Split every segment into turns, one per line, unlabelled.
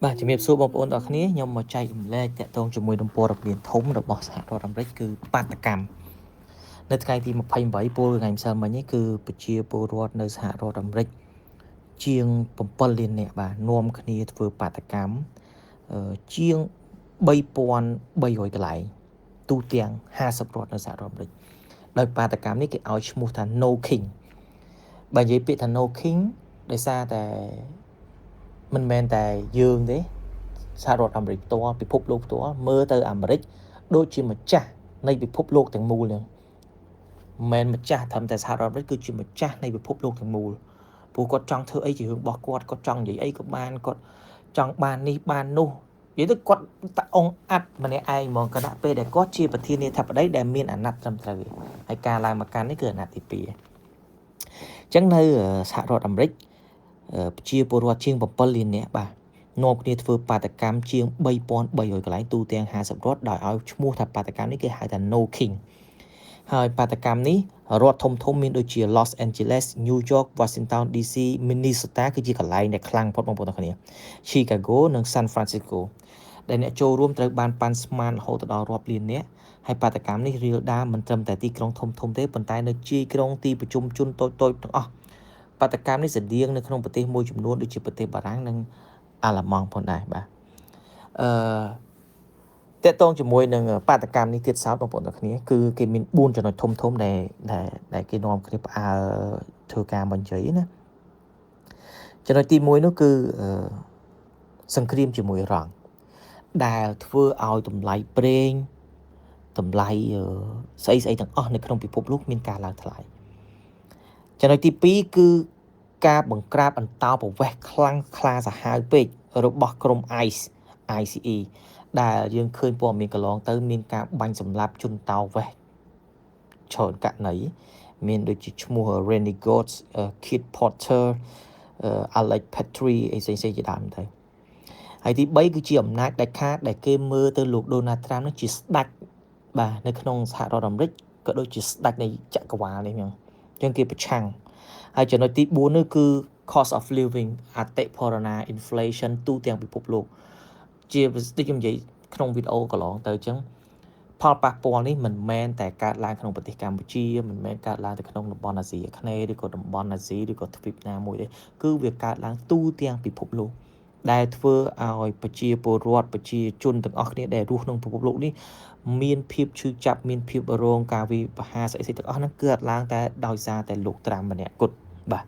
បាទជំរាបសួរបងប្អូនទាំងអស់គ្នាខ្ញុំមកចែករំលែកតាក់ទងជាមួយនឹងព័ត៌មានធំរបស់សហរដ្ឋអាមេរិកគឺបាតកម្មនៅថ្ងៃទី28ពលថ្ងៃម្សិលមិញនេះគឺប្រជាពលរដ្ឋនៅសហរដ្ឋអាមេរិកជាង7លាននាក់បាទនាំគ្នាធ្វើបាតកម្មជាង3300កន្លែងទូទាំង50រដ្ឋនៅសហរដ្ឋអាមេរិកដោយបាតកម្មនេះគេឲ្យឈ្មោះថា No King បើនិយាយពាក្យថា No King ដោយសារតែមិនមែនតែយើងទេសហរដ្ឋអាមេរិកផ្ទាល់ពិភពលោកផ្ទាល់មើលទៅអាមេរិកដូចជាម្ចាស់នៃពិភពលោកទាំងមូលហ្នឹងមិនមែនម្ចាស់ត្រឹមតែសហរដ្ឋអាមេរិកគឺជាម្ចាស់នៃពិភពលោកទាំងមូលព្រោះគាត់ចង់ធ្វើអីជារឿងរបស់គាត់គាត់ចង់និយាយអីក៏បានគាត់ចង់បាននេះបាននោះនិយាយទៅគាត់តអងអាត់ម្នាក់ឯងហ្មងគណៈពេលដែលគាត់ជាប្រធានាធិបតីដែលមានអាណត្តិត្រឹមត្រូវហើយការឡើងមកកាន់នេះគឺអាណត្តិទី2អញ្ចឹងនៅសហរដ្ឋអាមេរិកប្រជាពលរដ្ឋជាង7លាននាក់បាទនាំគ្នាធ្វើបាតកម្មជាង3300កន្លែងទូទាំង50រដ្ឋដោយឲ្យឈ្មោះថាបាតកម្មនេះគេហៅថា No King ហើយបាតកម្មនេះរដ្ឋធំធំមានដូចជា Los Angeles, New York, Washington DC, Minnesota គឺជាកន្លែងដែលខ្លាំងផុតបងប្អូនទាំងគ្នា Chicago និង San Francisco ដែលអ្នកចូលរួមត្រូវបានប៉ាន់ស្មានរហូតដល់រាប់លាននាក់ហើយបាតកម្មនេះរាលដាលមិនត្រឹមតែទីក្រុងធំធំទេប៉ុន្តែនៅជាយក្រុងទីប្រជុំជនតូចៗទាំងអស់បាតកម្មនេះស្តៀងនៅក្នុងប្រទេសមួយចំនួនដូចជាប្រទេសបារាំងនិងអាល្លឺម៉ង់ផងដែរបាទអឺតកតងជាមួយនឹងបាតកម្មនេះទៀតសោតបងប្អូនទាំងគ្នាគឺគេមាន4ចំណុចធំធំដែលដែលគេនាំគ្នាផ្អើលធ្វើការបញ្ជ័យណាចំណុចទី1នោះគឺសង្គ្រាមជាមួយអ៊ីរ៉ង់ដែលធ្វើឲ្យតម្លៃប្រេងតម្លៃស្អីស្អីទាំងអស់នៅក្នុងពិភពលោកមានការឡើងថ្លៃចំណុចទី2គឺការបង្ក្រាបអន្តោប្រវេសន៍ខ្លាំងខ្លាសាហាវពេករបស់ក្រុម ICE ICE ដែលយើងឃើញព័ត៌មានកន្លងទៅមានការបាញ់សម្លាប់ជនតោវេសច្រើនករណីមានដូចជាឈ្មោះ Rennie Goetz, Kit Porter, Alex Petri អីផ្សេងៗជាដើមទៅហើយទី3គឺជាអំណាចដាច់ខាតដែលគេមើលទៅលោក Donald Trump នោះជាស្ដេចបាទនៅក្នុងសហរដ្ឋអាមេរិកក៏ដូចជាស្ដេចនៃចក្រវាលនេះហ្នឹងអញ្ចឹងគេប្រឆាំងហើយចំណុចទី4នោះគឺ cost of living អតិផរណា inflation ទូទាំងពិភពលោកជាដូចខ្ញុំនិយាយក្នុងវីដេអូកន្លងទៅអញ្ចឹងផលប៉ះពាល់នេះមិនមែនតែកើតឡើងក្នុងប្រទេសកម្ពុជាមិនមែនកើតឡើងតែក្នុងតំបន់អាស៊ីអាគ្នេយ៍ឬក៏តំបន់អាស៊ីឬក៏ទ្វីបណាមួយទេគឺវាកើតឡើងទូទាំងពិភពលោកដែលធ្វើឲ្យប្រជាពលរដ្ឋប្រជាជនទាំងអស់គ្នាដែលរស់ក្នុងពិភពលោកនេះមានភាពឈឺចាប់មានភាពរងការវិបហាស្អីៗទាំងអស់ហ្នឹងគឺអត់ឡើងតែដោយសារតែលោកត្រាំម្នាក់គត់បាទ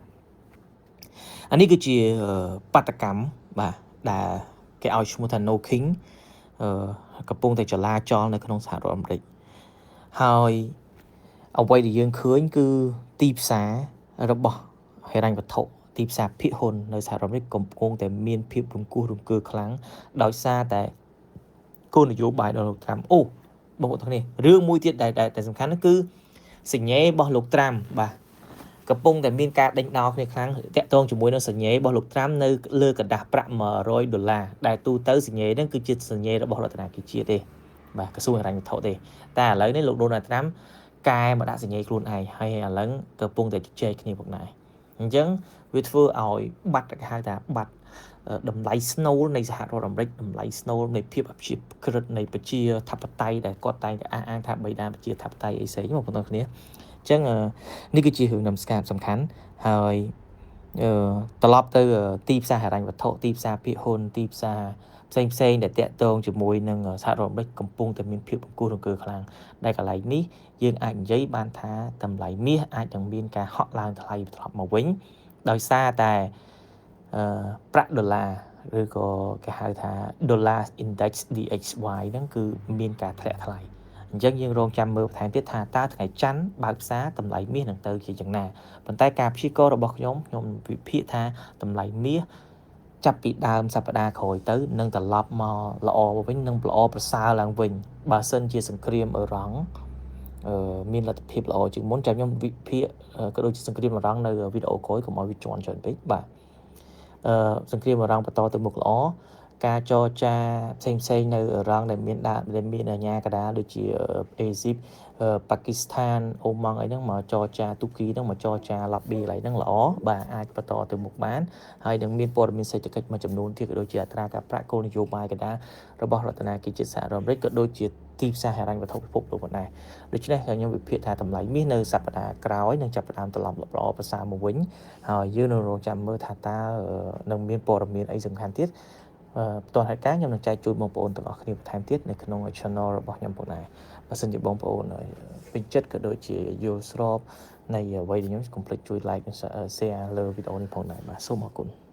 អានេះគឺជាបាតកម្មបាទដែលគេឲ្យឈ្មោះថា No King កំពុងតែចលាចលនៅក្នុងសហរដ្ឋអាមេរិកហើយអ្វីដែលយើងឃើញគឺទីផ្សាររបស់ហិរញ្ញវត្ថុទីផ្សារភាគហ៊ុននៅសហរដ្ឋអាមេរិកកំពុងតែមានភាពរង្គោះរង្គើខ្លាំងដោយសារតែគោលនយោបាយរបស់លោកត្រាំអូបងប្អូនទាំងនេះរឿងមួយទៀតដែលតែសំខាន់នោះគឺសញ្ញារបស់លោកត្រាំបាទកំពុងតែមានការដេញដោលគ្នាខ្លាំងតាក់ទងជាមួយនឹងសញ្ញារបស់លោកត្រាំនៅលើក្រដាសប្រាក់100ដុល្លារដែលទូទៅសញ្ញាហ្នឹងគឺជាសញ្ញារបស់រដ្ឋាភិបាលជាតិទេបាទក្រសួងហិរញ្ញវត្ថុទេតែឥឡូវនេះលោកដូណាល់ត្រាំកែមកដាក់សញ្ញាខ្លួនឯងហើយឥឡូវកំពុងតែជជែកគ្នាផងដែរអញ្ចឹងវាធ្វើឲ្យបាត់គេហៅថាបាត់តម្លៃស្នូលនៃសហរដ្ឋអាមេរិកតម្លៃស្នូលនៃភាពអព្យាក្រឹតនៃប្រជាធិបតេយ្យដែលគាត់តែងតែអះអាងថាបិតាប្រជាធិបតេយ្យអីផ្សេងបងប្អូនគ្នាអញ្ចឹងនេះគឺជារឿងនំស្កាសំខាន់ហើយត្រឡប់ទៅទីផ្សារហិរញ្ញវត្ថុទីផ្សារភាគហ៊ុនទីផ្សារផ្សេងផ្សេងដែលតាក់ទងជាមួយនឹងសហរដ្ឋអាមេរិកកំពុងតែមានភាពរង្គោះរង្គើខ្លាំងដែលកន្លែងនេះយើងអាចនិយាយបានថាតម្លៃមាសអាចនឹងមានការហក់ឡើងថ្លៃត្រឡប់មកវិញដោយសារតែប្រាក់ដុល្លារឬក៏គេហៅថា Dollar Index DXY ហ្នឹងគឺមានការធ្លាក់ថ្លៃអញ្ចឹងយើងរងចាំមើលបន្ថែមទៀតថាតើថ្ងៃច័ន្ទបើកផ្សារតម្លៃមាសនឹងទៅជាយ៉ាងណាប៉ុន្តែការព្យាករណ៍របស់ខ្ញុំខ្ញុំវិភាគថាតម្លៃមាសចាប់ពីដើមសប្តាហ៍ក្រោយទៅនឹងត្រឡប់មកល្អវិញនឹងល្អប្រសើរឡើងវិញបើសិនជាសង្គ្រាមអ៊ីរ៉ង់មានលទ្ធភាពល្អជាងមុនចាំខ្ញុំវិភាគក៏ដូចជាសង្គ្រាមអ៊ីរ៉ង់នៅវីដេអូក្រោយកុំឲ្យវាជន់ច្រើនពេកបាទសង្គ្រាមអ៊ីរ៉ង់បន្តទៅមុខល្អ ការចរចាផ្សេងផ្សេងនៅអ៊ីរ៉ង់ដែលមានដាក់ដែលមានអាជ្ញាកណ្ដាលដូចជាអេស៊ីប ប៉ាគីស្ថាន អូម៉ង់អីហ្នឹងមកចរចា ទូគីហ្នឹងមកចរចា lobby កន្លែងហ្នឹងល្អបាទអាចបន្តទៅមុខបានហើយនឹងមានព័ត៌មានសេដ្ឋកិច្ចមួយចំនួនទៀតក៏ដូចជាអត្រាការប្រាក់គោលនយោបាយកណ្ដាលរបស់រដ្ឋាភិបាលជាតិសហរដ្ឋអាមេរិកក៏ដូចជាទីផ្សារហិរញ្ញវត្ថុពិភពលោកផងដែរដូច្នេះខ្ញុំវិភាគថាតម្លៃមាសនៅសប្តាហ៍ក្រោយនឹងចាប់ផ្ដើមត្រឡប់ល្អប្រសើរមកវិញហើយយើងនឹងរងចាំមើលថាតើនឹងមានព័ត៌មានអីសំខាន់ទៀតផ្ទាល់ហេតុការណ៍ខ្ញុំនឹងចែកជូនបងប្អូនទាំងអស់គ្នាបន្ថែមទៀតនៅក្នុង channel របស់ខ្ញុំផងដែរបើសិនជាបងប្អូនពេញចិត្តក៏ដូចជាយល់ស្របនៃអ្វីដែលខ្ញុំកុំភ្លេចជួយ like និង share លើវីដេអូនេះផងដែរបាទសូមអរគុណ។